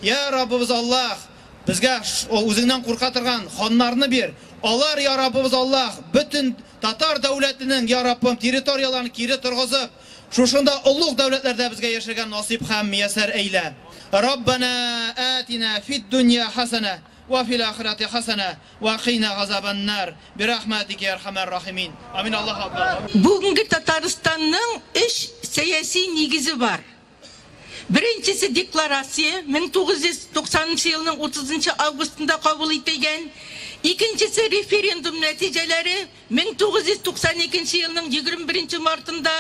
Я Раббыбыз Аллаһ, безгә үзеңнән курка торган ханнарны бир. Алар, я Раббыбыз Аллаһ, бөтен татар дәүләтенең, я Раббым, территорияләрен кире торгызып, шушында олуг дәүләтләрдә безгә яшәргә насыйп һәм мияссәр әйлә. Раббана атина фид дөнья хасана ва фил ахирати хасана ва кина газабаннар бирахматика я архамар рахимин. Амин. Аллаһу акбар. Бүгенге Татарстанның өч сәяси нигезе бар. Беренчесе декларация 1990 елның 30 августында кабул ителгән. Икенчесе референдум нәтиҗәләре 1992 елның 21 мартында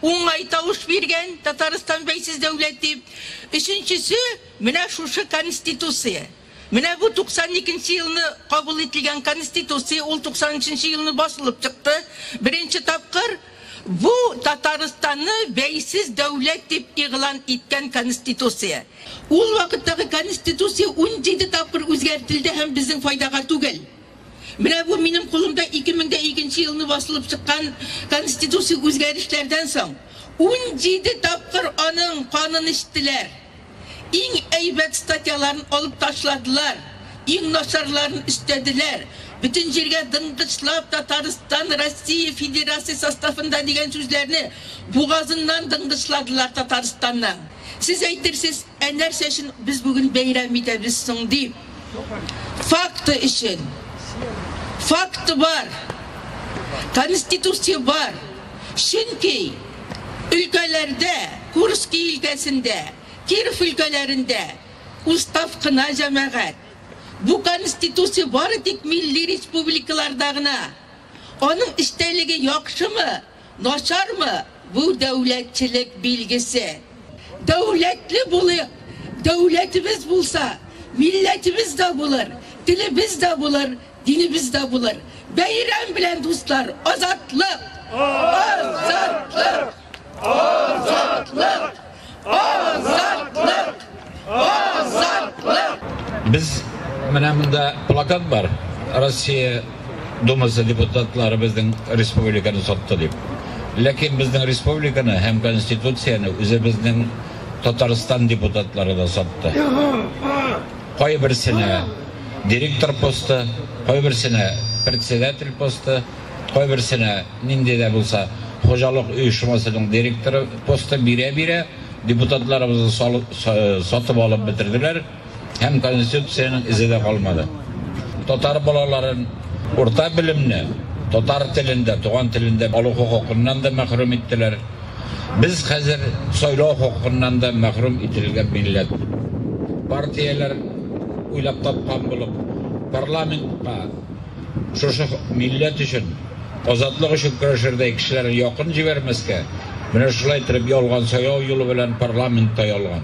уңай тавыш биргән Татарстан бәйсез дәүләт дип. Өченчесе менә шушы конституция. Менә бу 92 елны кабул ителгән конституция, ул 93 елны басылып чыкты. Беренче тапкыр бу Татарстанны бәйсез дәүләт дип игълан иткән конституция. Ул вакыттагы конституция 17 тапкыр үзгәртелде һәм безнең файдага түгел. Менә бу минем кулымда 2002 елны басылып чыккан конституция үзгәрешләрдән соң 17 тапкыр аның канын эчтеләр. Иң әйбәт статьяларын алып ташладылар, иң начарларын өстәделәр. Бөтен җиргә дыңгычлап Татарстан Россия Федерация составында дигән сүзләрне бугазыннан дыңгычладылар Татарстанның. Сез әйтерсез, ә нәрсә өчен без бүген бәйрәм итәбез соң дип. Факты өчен. Факты бар. Конституция бар. Чөнки өлкәләрдә, Курский өлкәсендә, Киров өлкәләрендә устав кына җәмәгать. Бу конституция бары тик милли республикаларда гына. Аның эчтәлеге яхшымы, начармы, бу дәүләтчелек билгесе. Дәүләтле булыйк, дәүләтебез булса, милләтебез дә булыр, телебез дә булыр, динебез дә булыр. Бәйрәм белән, дуслар, азатлык! Азатлык! Азатлык! Азатлык! Азатлык! Без менә монда плакат бар. Россия Думасы депутатлары безнең республиканы сатты дип. Ләкин безнең республиканы һәм конституцияне үзебезнең Татарстан депутатлары да сатты. Кайберсенә директор посты, кайберсенә председатель посты, кайберсенә нинди дә булса хуҗалык оешмасының директоры посты бирә-бирә депутатларыбызны сатып алып бетерделәр һәм конституциянең эзе дә калмады. Татар балаларын урта белемне татар телендә, туган телендә алу хокукыннан да мәхрүм иттеләр. Без хәзер сайлау хокукыннан да мәхрүм ителгән милләт. Партияләр уйлап тапкан булып, парламентка шушы милләт өчен, азатлык өчен көрәшердәй кешеләрне якын җибәрмәскә, менә шулай итеп ялган сайлау юлы белән парламентта ялган.